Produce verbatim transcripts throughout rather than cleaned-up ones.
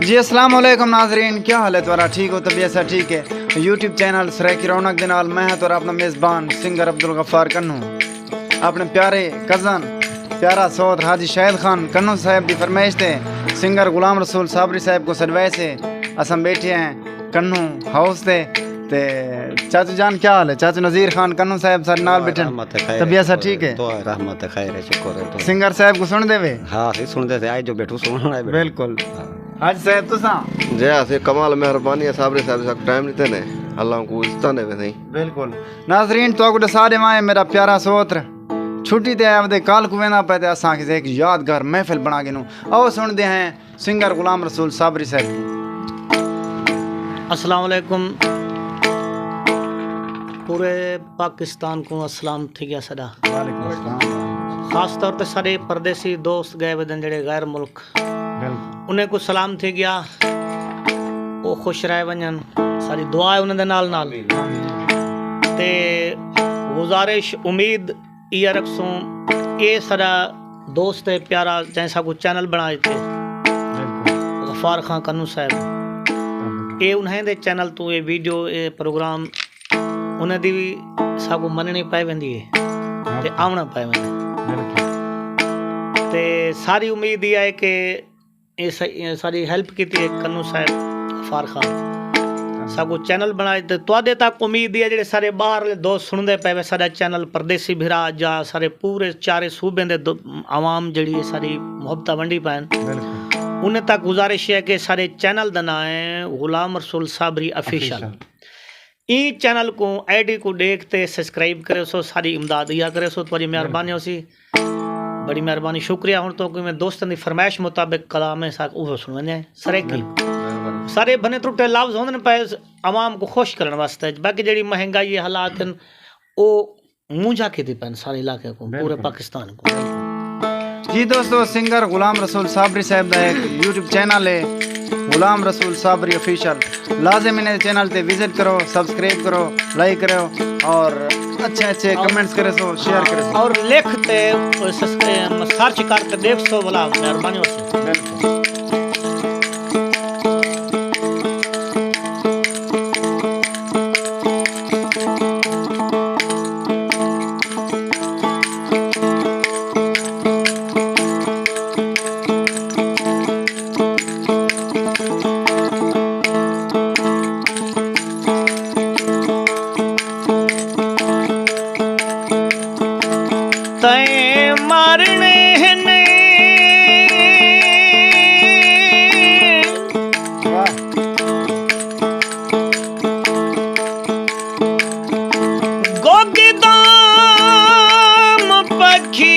جی السلام علیکم ناظرین، کیا حال ہے تہاݙا؟ ٹھیک ہو؟ طبیعت سب ٹھیک ہے؟ یوٹیوب چینل سرائیکی رونق دے نال میں ہاں تہاݙا اپݨا میزبان سنگر عبدالغفار کنوں۔ اپݨے پیارے کزن، پیارا سوتر حاجی شاہد خان کنوں صاحب دی فرمائش تے سنگر غلام رسول صابری صاحب کوں سݙوائے سے۔ اساں ٻیٹھے ہیں کنوں ہاؤس تے۔ تے چاچو جان، کیا حال ہے؟ چاچو نذیر خان کنوں صاحب ساݙے نال ٻیٹھے ہیں۔ رحمت ہے، خیر ہے، طبیعت سب شکر ٹھیک ہے؟ دعا ہے، رحمت ہے، خیر ہے، شکر ہے، دعا ہے۔ سنگر صاحب کوں سݨدے وے؟ ہاں، اسی سݨدے سے، آئے جو ٻیٹھو سݨݨ آئے ٻیٹھو۔ بالکل۔ ہاں۔ حاج صاحب تساں؟ جی، اسی کمال مہربانی ہے، صابری صاحب ساکوں ٹائم ݙتے نے، اللہ کوں عزتاں ݙیوے سائیں۔ بالکل۔ ناظرین، تہاکوں ݙسا ݙیواں، اے میݙا پیارا سوتر چھٹی تے آیا ودے، کل کوں ویندا پئے تے اساں آکھیے ہک یادگار محفل بݨا گھنوں۔ آؤ سݨدے ہیں سنگر غلام رسول صابری صاحب کوں۔ السلام علیکم۔ پورے پاکستان کوں السلام تھی ڳیا ساݙا۔ وعلیکم السلام۔ خاص طور تے ساݙے پردیسی دوست ڳئے ودن جیڑھے غیر ملک، بالکل۔ انہیں کوں سلام تھی ڳیا، او خوش رہ ونڄن، ساݙی دعا ہے انہیں دے نال نال۔ آمین۔ تے گزارش، امید ایہا رکھسوں، اے ساݙا دوست ہے پیارا، جئیں ساکوں چینل بݨا ݙتے، بالکل۔ غفار خان کنوں صاحب، بالکل۔ اے انہیں دے چینل توں اے ویڈیو، اے پروگرام انہیں دی وی ساکوں منݨی پئے ویندی ہے، ہاں۔ تے آوݨا پئے ویندے۔ بالکل۔ تے ساری امید ایہا ہے کہ اے س-، اے ساݙی ہیلپ کیتی ہے کنوں صاحب غفار خان۔ ساکوں چینل بݨائے تے تہاݙے تک امید ہے جیڑھے سارے ٻاہر والے دوست سݨدے پئے وے ساݙا چینل، پردیسی بھرا یا سارے پورے چارے صوبیں دے دو-، عوام جیڑھی ہے ساری محبتاں ونڈی پئن۔ بالکل۔ انہیں تک گزارش ہے کہ سارے چینل دا ناں ہے غلام رسول صابری آفیشل۔ آفیشل۔ ایں چینل کوں، آئی ڈی کوں ݙیکھ تے سبسکرائب کریسو، ساݙی امداد ایہا کریسو، تہاݙی مہربانی ہوسی۔ بڑی مہربانی، شکریہ۔ ہݨ تہاکوں میں دوستاں دی فرمائش مطابق کلام ہے ساکوں اوہو سݨویندے ہیں۔ سرائیکی۔ بالکل، مہربانی۔ سارے بھنے ترٹے لفظ ہوندن پئے عوام کوں خوش کرݨ واسطے، باقی جیڑھی مہنگائی ہے، حالات ہن، او مونجھا کیتی پئن سارے علاقے کوں، پورے بالکل۔ پاکستان کوں۔ جی دوستو، سنگر غلام رسول صابری صاحب دا ایک یوٹیوب چینل ہے، غلام رسول صابری آفیشل۔ لازم انہیں چینل تے وزٹ کرو، سبسکرائب کرو، لائک کرو اور اچھے اچھے اور کمنٹس کرے سو، شیئر کرے سو۔ اور لکھ تے سس-، سرچ کر کے ݙیکھ سو بھلا، مہربانی ہوسی۔ بالکل۔ تئیں مارݨے ہن۔ واہ۔ گوگدام پکھی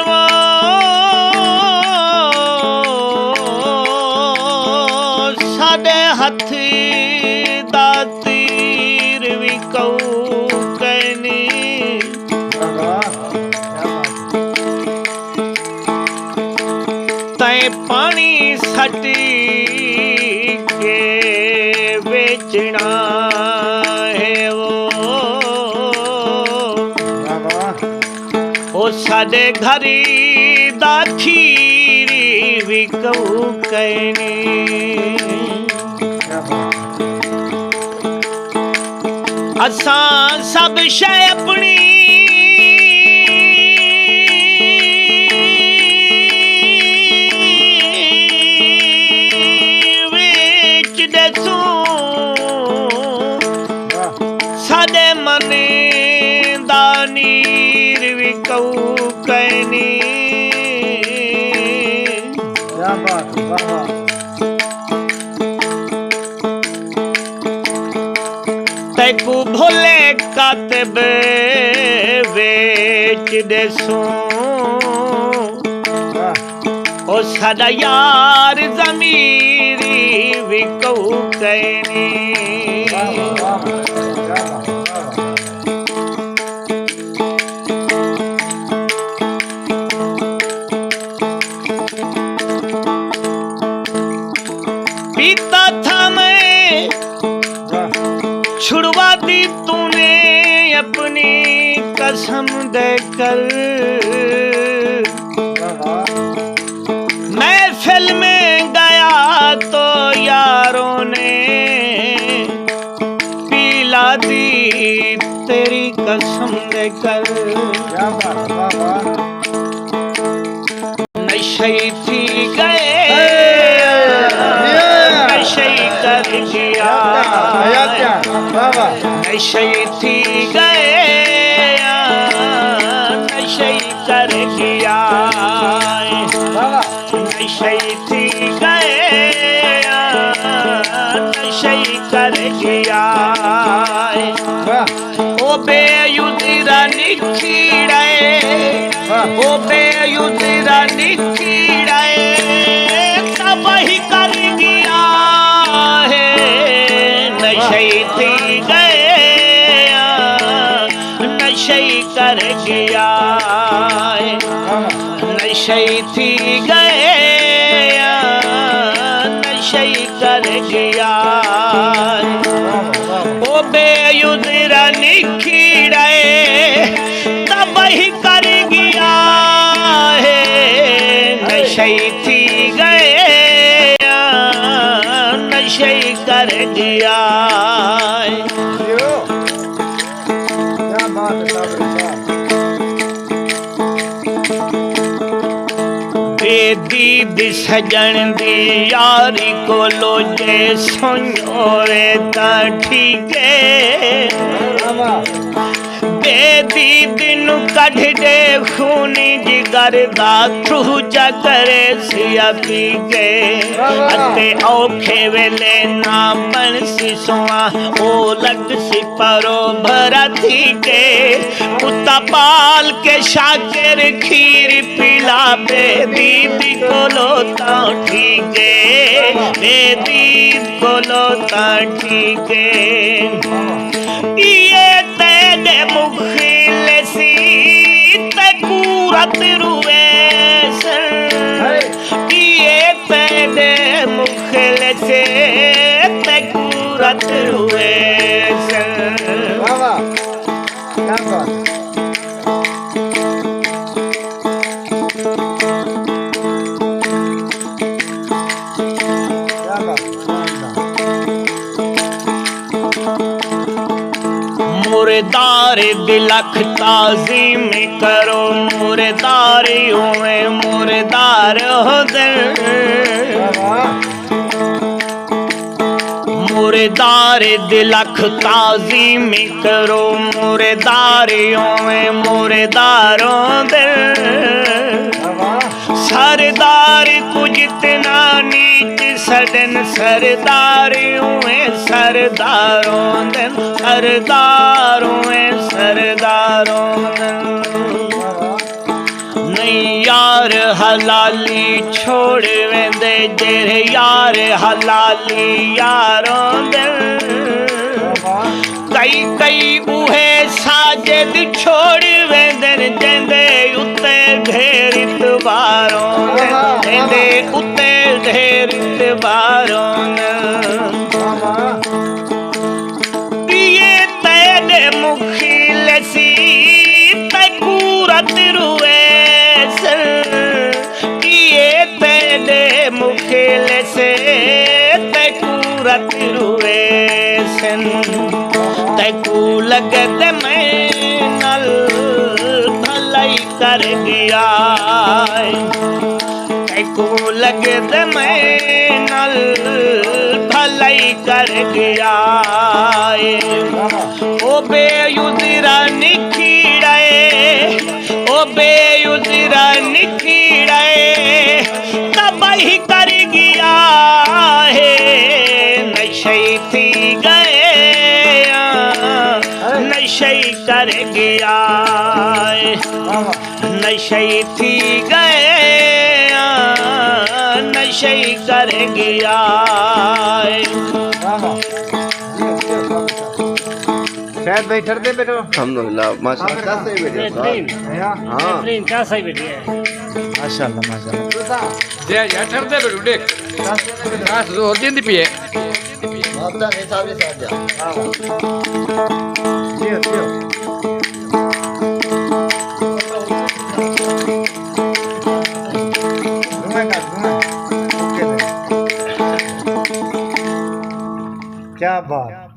وا، ساݙے ہتھ دا تیر وی کئو کینی۔ تئیں پاݨی سٹ کے ویچݨا ہے او۔ او ساݙے گھر دا کھیر وی کئو کینی۔ اساں سب شے اپݨی وچ ݙسوں، ساݙے من دا نیر وی کئو کینی۔ کیا بات ہے، واہ واہ۔ تیکوں بھولے کاتب وچ ݙیسوں۔ واہ۔ او ساݙا یار ضمیری وی کئو کینی۔ واہ، واہ، واہ، واہ، کیا بات ہے، کیا بات ہے۔ پیتا تھا میں واہ۔ چھڑوا دی تو نے اپنی قسم دے کر۔ واہ، واہ۔ محفل میں گیا تو کر۔ کیا بات، واہ، واہ۔ نشئی تھی ڳئے، نشئی کر ڳیا۔ واہ، واہ۔ نشئی تھی ڳئے، نشئی کر ڳیا۔ واہ، واہ۔ نشئی تھی ڳئے، نشئی کر ڳیا۔ واہ۔ او بے عذرا نکھیڑے، واہ۔ او بے عذرا نکھیڑے، تباہی کر ڳیا ہے۔ نشئی تھی ڳئے، نشئی کر ڳیا ہے۔ واہ۔ نشئی تھی ڳئے، نشئی کر ڳیا۔ او بے عذرا نکھیڑے، تباہی کر ڳیا ہے۔ نشئی تھی ڳئے، نشئی کر ڳیا ہے۔ کیا بات ہے صابر صاحب۔ بے دید سڄݨ دی یاری کولو جے سنڄ ہووے تاں ٹھیک ہے۔ بے دید نوں کڈھ ݙے خونی جگر دا، تروہ چا کرے سیا پی کے۔ اتے اوکھے ویلے نہ بݨسی سواں، او لڳسی پرو بھرا تھی کے۔ کتا پال کے شاکر کھیر پلا، بے دید کولو تاں ٹھیک ہے، بے دید کولو تاں ٹھیک ہے۔ ایہ تیݙے مخلص تیکوں رت رویسن۔ ایہ تیݙے مخلص تیکوں رت رویسن۔ واہ واہ، کیا بات ہے۔ کیا بات ہے۔ مردار دی لکھ تعظیم کرو، مردار اوویں مردار ہوندن۔ واہ واہ۔ مردار دی لکھ تعظیم کرو، مردار اوویں مردار ہوندن۔ واہ واہ۔ سردار کوں جتنا نیچ سݙن، سردار اوویں سردار ہوندن، سردار اوویں سردار ہوندن۔ نئیں یار حلالی چھوڑ ویندے، جیڑھے یار حلالی یار ہوندن۔ کئی کئی اوہے ساجد چھوڑ ویندن، جیندے اتے ڈھیر اعتبار ہوندن، جیندے اتے ڈھیر اعتبار ہوندن۔ پیے تیݙے مخلص تیکوں رت رویسن، پیے تیݙے مخلص تیکوں رت رویسن۔ تیکوں لڳدے میں نال بھلائی کر ڳیا ہے، تیکوں لڳدے میں نال بھلائی کر ڳیا ہے۔ او بے عذرا نکھیڑے، او بے عذرا نکھیڑے، تباہی کر ڳیا ہے۔ نشئی تھی ڳئے، نشئی کر ڳیا ہے۔ نشئی تھی ڳئے، نشئی کر ڳیا ہے۔ شاید بھائی ٹھردے ٻیٹھو۔ الحمدللہ، ماشاءاللہ، چا صحیح ٻیٹھے۔ بہترین۔ ہاں۔ بہترین، چا صحیح ٻیٹھے۔ ماشاءاللہ، ماشاءاللہ۔ جے، جے، ٹھردے ٻیٹھو، ݙیکھ۔ بس زور ݙیندی پئی ہے۔ جیو، جیو۔ کیا بات۔